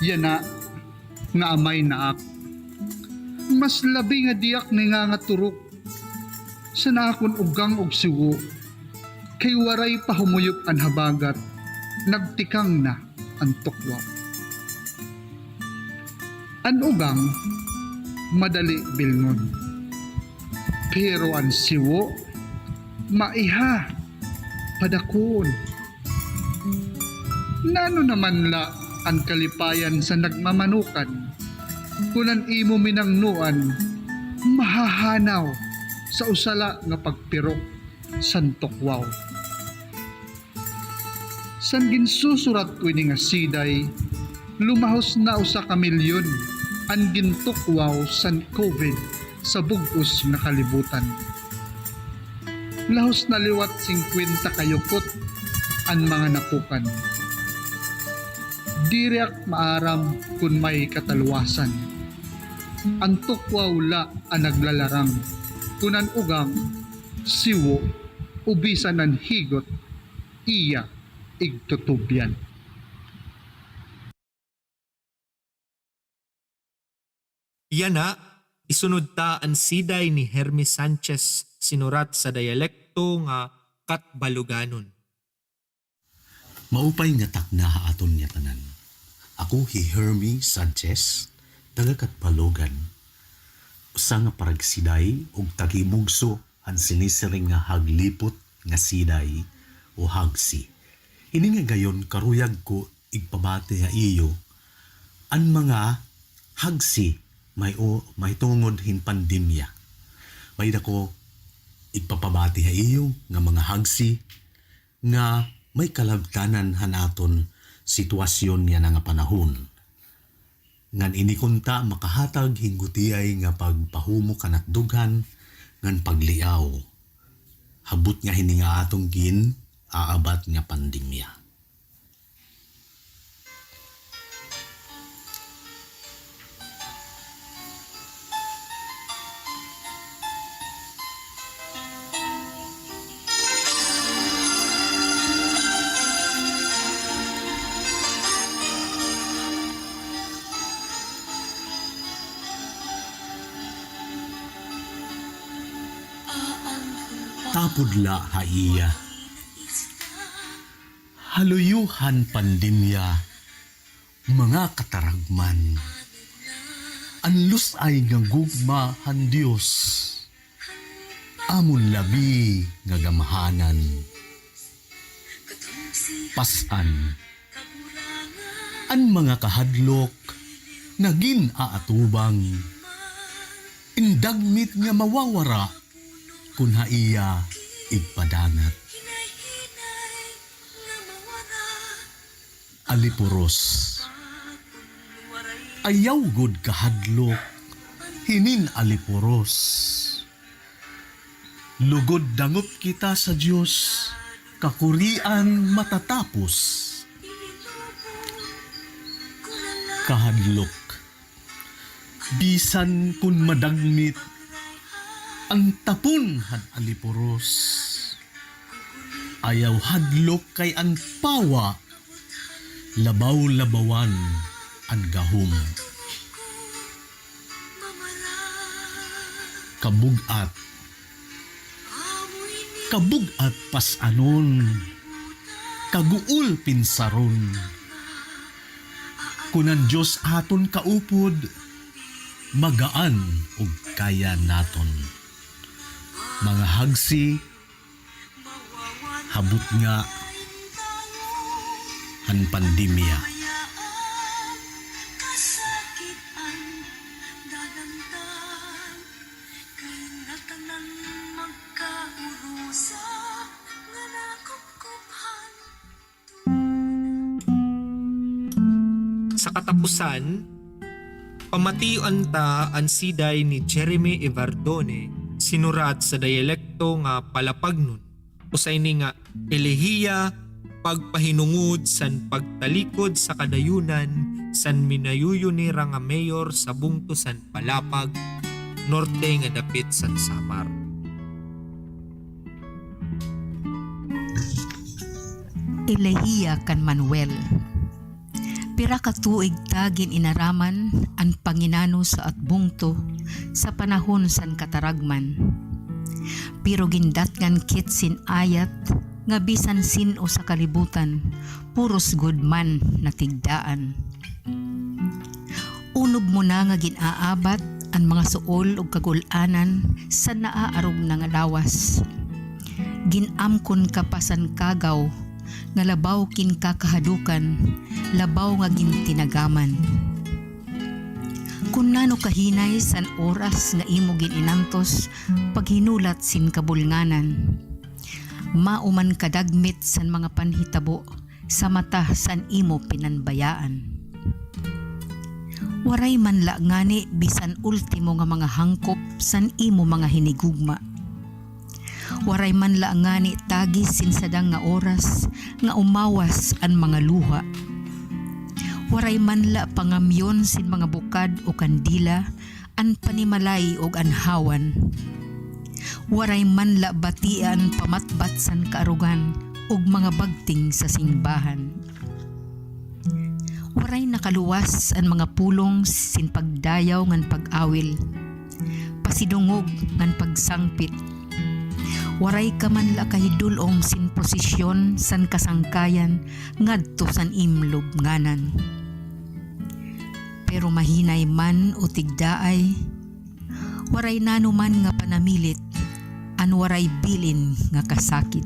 Yana nga amay na ak, mas labi nga di ak nahingangaturog san akon ugang ug siwo, kay waray pa humuyop an habagat, nagtikang na an tukwaw. An ugang, madali bilngon. Pero an siwo, maiha, padakuon. Nano naman la an kalipayan sa nagmamanukan, kon an imo minangnoan mahahanaw sa usa la nga pagpirok san tukwaw? San ginsusurat ko ini nga siday, lumahos na usa ka milyon an gintukwaw san COVID sa bug-os nga kalibutan. Lahos na liwat singkwenta ka yukot an mga napukan. Diri ak maaram kon may kataluwasan. An tukwaw la an naglalarang, kon an ugang, siwo, o bisan an higot, iya igtutubyan. Yana, isunod ta an siday ni Hermie Sanchez, sinurat sa diyalekto nga Catbaloganon. Maupay nga takna ha aton ngatanan. Ako hi Hermie Sanchez, taga Catbalogan, usa nga paragsiday ug takibugso han sinisiring nga Haglipot nga siday o hagsi. Ini nga gayon karuyag ko igpabati ha iyo an mga hagsi may-o-, mahitungod hin pandemya. May-ada ko igpapabati ha iyo nga mga hagsi nga may kalabtanan han aton sitwasyon yana nga panahon. Ngan ini kunta makahatag hin gutiay nga pagpahumok han atdughan ngan pagliaw ha butnga hini nga aton gin-aabat nga pandemya. Tapod la ha iya. Ha luyo han pandemya, mga kataragman, an lus-ay nga gugma han Dios amon labi nga gamhanan. Pas-an. An mga kahadlok nga gin-aatubang, in dagmit nga mawawara kon ha iya igpadangat. Alipuros. Ayaw gud kahadlok hinin alipuros. Lugod dangop kita sa Dios, kakurian matatapos. Kahadlok. Bisan kon madagmit an tapon han alipuros, ayaw hadlok kay an pawa labaw-labawan an gahom. Kabug-at. Kabug-at pas-anon, kaguol pinsaron. Kon an Dios aton kaupod, magaan ug kaya naton. Mga hagsi, ha butnga han pandemya. Sa katapusan, pamation ta an siday ni Jeremy Evardone, sinurat sa diyalekto nga Palapagnon. Usa ini nga elehiya, pagpahinungod san pagtalikod sa kadayunan san minayuyo nira nga mayor sa bungto san Palapag, norte nga dapit san Samar. Elehiya kan Manuel. Pira ka tuig ta gin-inaraman an panginano sa at bungto sa panahon san kataragman. Pero gindatngan kit sin ayat nga bisan sin-o sa kalibutan, puros gud man natigdaan. Unob mo na nga gin-aabat an mga suol ug kagul-anan sa naaarog na nga lawas. Gin-amkon ka pa san kagaw nga labaw kin kakahadukan, labaw nga gintinagaman. Kon nano ka hinay san oras nga imo gin-inantos paghinulat sin kabulnganan. Mao man kadagmit san mga panhitabo sa mata san imo pinanbayaan. Waray man la ngani bisan ultimo nga mga hangkop san imo mga hinigugma. Waray man la ngani tagis sin sadang nga oras nga umawas an mga luha. Waray man la pangamyon sin mga bukad o kandila an panimalay ug an hawan. Waray man la batia an pamatbat san kaarugan ug mga bagting sa singbahan. Waray nakaluwas an mga pulong sin pagdayaw ngan pag-awil, pasidungog ngan pagsangpit. Waray ka man la kahidul-ong sin prosesyon san kasangkayan ngadto san imlubnganan. Pero mahinay man o tigdaay, waray nano man nga panamilit an waray bilin nga kasakit.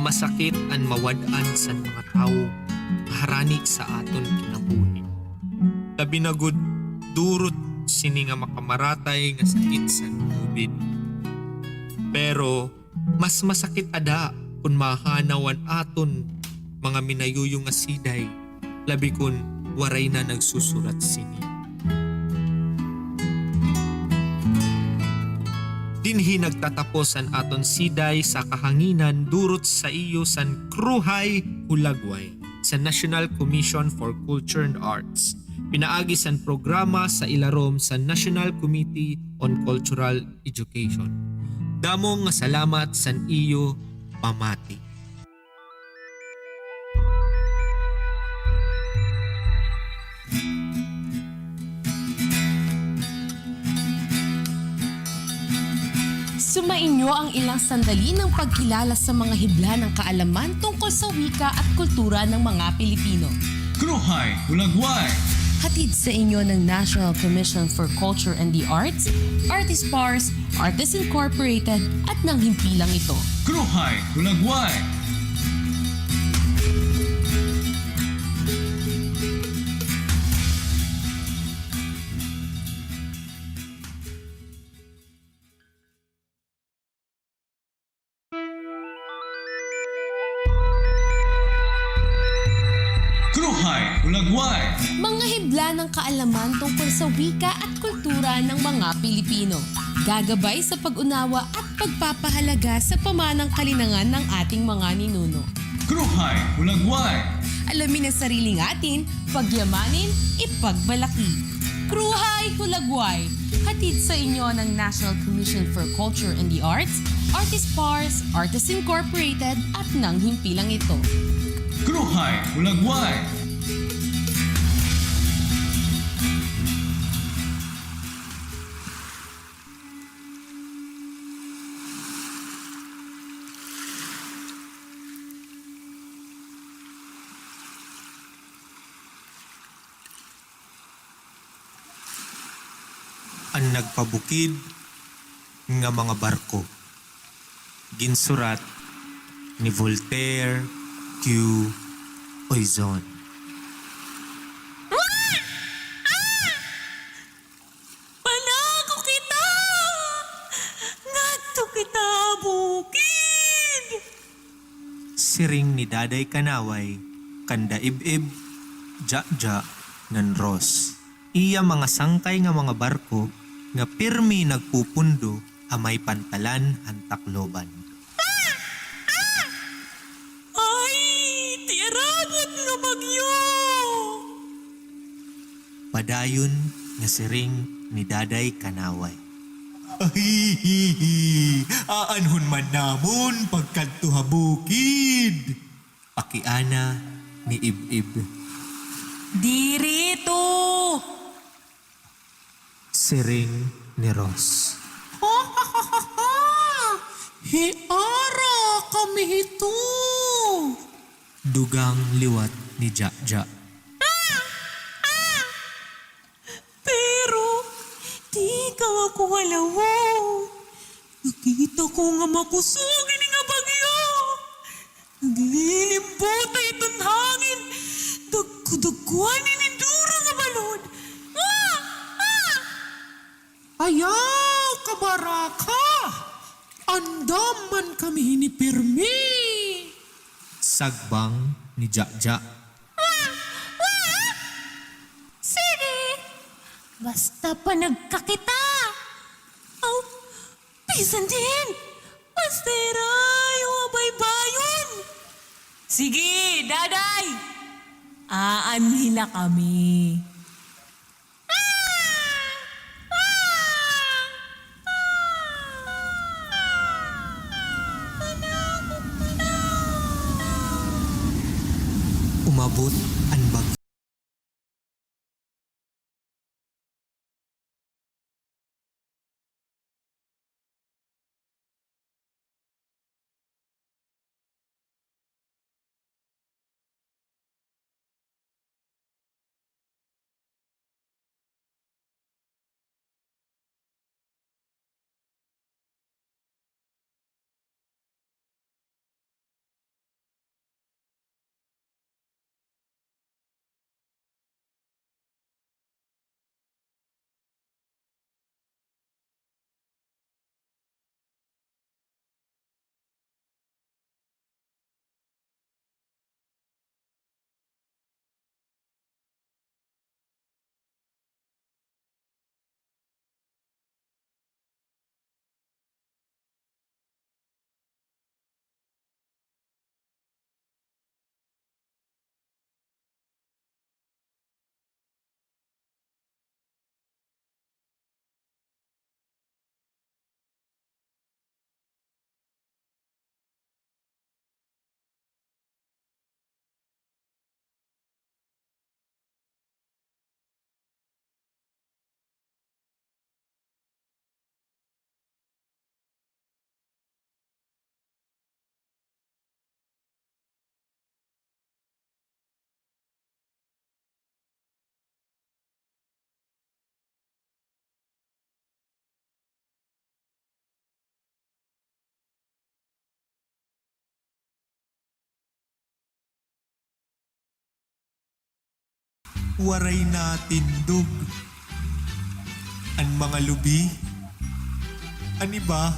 Masakit an mawad-an san mga tawo harani sa aton kinabuhi. Labi na gud durot sini nga makamaratay nga sakit san COVID. Pero mas masakit ada kon mahanaw an aton mga minayuyo nga siday, labi kon waray na nagsusurat sini. Dinhi nagtatapos an aton siday sa kahanginan durot sa iyo san Kruhay Hulagway sa National Commission for Culture and Arts, pinaagi san programa sa ilarom sa National Committee on Cultural Education. Damo nga salamat san iyo pamati. Sumainyo ang ilang sandali ng pagkilala sa mga hibla ng kaalaman tungkol sa wika at kultura ng mga Pilipino. Kruhay Hulagway! Hatid sa inyo ng National Commission for Culture and the Arts, Artist Pars, Artists Incorporated, at ng himpilang ito. Kruhay Hulagway! Kruhay Hulagway! Mga hibla ng kaalaman tungkol sa wika at kultura ng mga Pilipino. Gagabay sa pag-unawa at pagpapahalaga sa pamanang kalinangan ng ating mga ninuno. Kruhay Hulagway! Alamin ang sariling atin, pagyamanin, ipagmalaki. Kruhay Hulagway! Hatid sa inyo ng National Commission for Culture and the Arts, Artist Pars, Artists Incorporated, at ng himpilang ito. Kruhay Hulagway! An Nagpabukid nga Mga Barko. Ginsurat ni Voltaire Q. Oizon. Panako kita! Ngadto kita ha bukid! Siring ni Daday Kanaway kanda Ib-ib, Jakjak, ngan Ros. Iya mga sangkay nga mga barko nga pirmi nagpupundo ha may pantalan han Tacloban. Ay, tiarabot nga bagyo! Padayon nga siring ni Daday Kanaway. Ahihihi! Aanhon man namon pagkadto ha bukid? Pakiana ni Ib-ib. Diri ito! Siring ni Ros. Hiara kami hito! Dugang liwat ni Jakjak. Pero, di ka ako halawaw. Nakita ko nga makusog ini nga bagyo. Naglilimbota iton hangin. Dagko-dagkoan ini duro nga balod. Ah! Ah! Ayaw kabaraka! Andam man kami hini pirmi! Sagbang ni Jakjak. Sige! Basta panagka kita! Aw, bisan diin! Basta ira ayaw baybayon! Sige, Daday! Aanhi la kami. Umabot an bagyo. waray natindog. An mga lubi, an iba,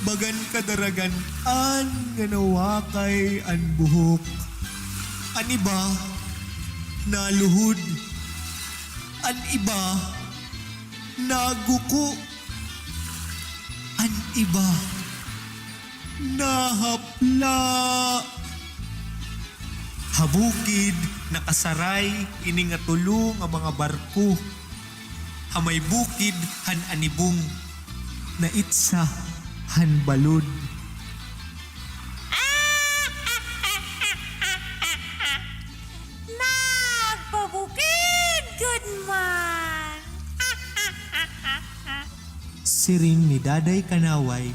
bagan kadaragan-an nga nawakay an buhok. An iba, naluhod. An iba, naguko. An iba, nahapla. Ha bukid, nakasaray ini nga tulo nga mga barko. Ha may bukid han Anibong, naitsa han balod. Nagpabukid gud man. Siring ni Daday Kanaway,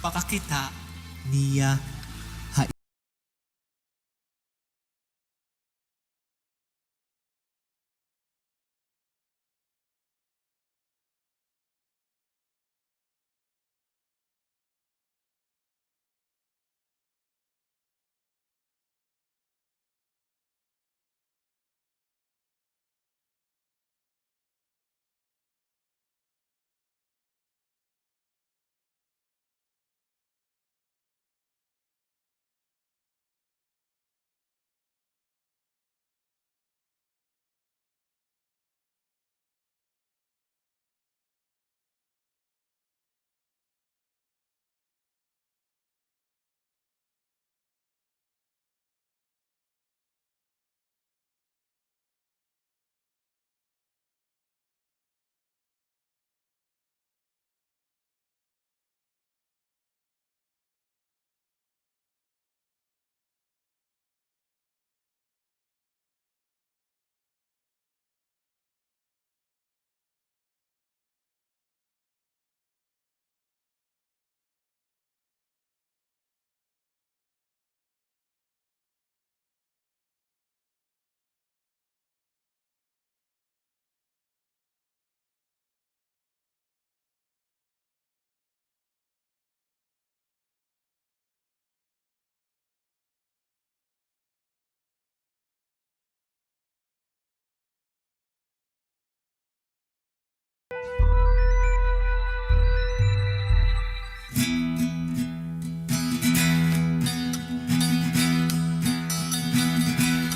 pakakita niya ha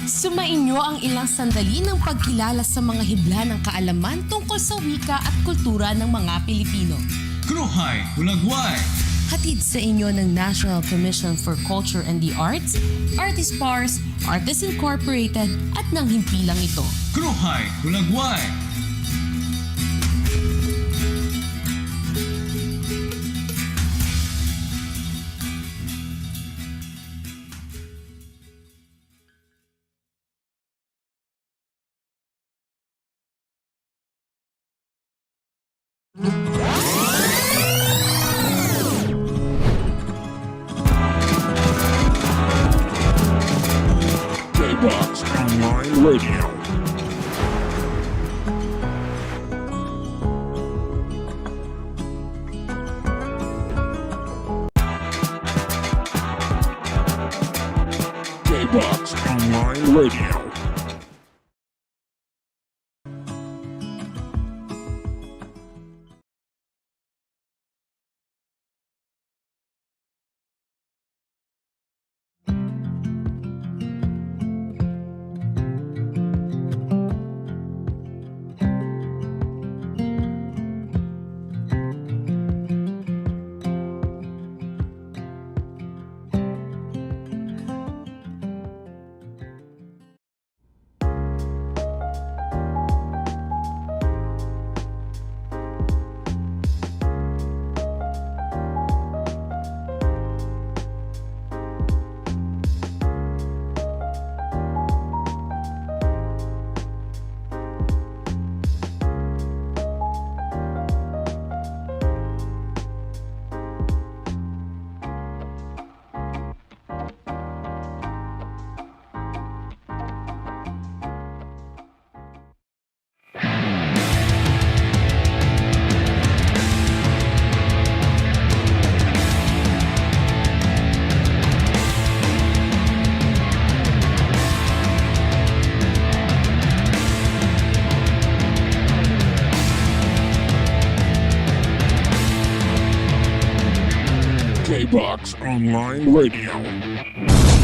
Sumainyo ang ilang sandali ng pagkilala sa mga hibla ng kaalaman tungkol sa wika at kultura ng mga Pilipino. Kruhay Hulagway. Hatid sa inyo ng National Commission for Culture and the Arts, Artist Pars, Artists Incorporated, at ng himpilang ito. Kruhay Hulagway. J-Box Online Radio. J-Box Online Radio. K-Box Online Radio.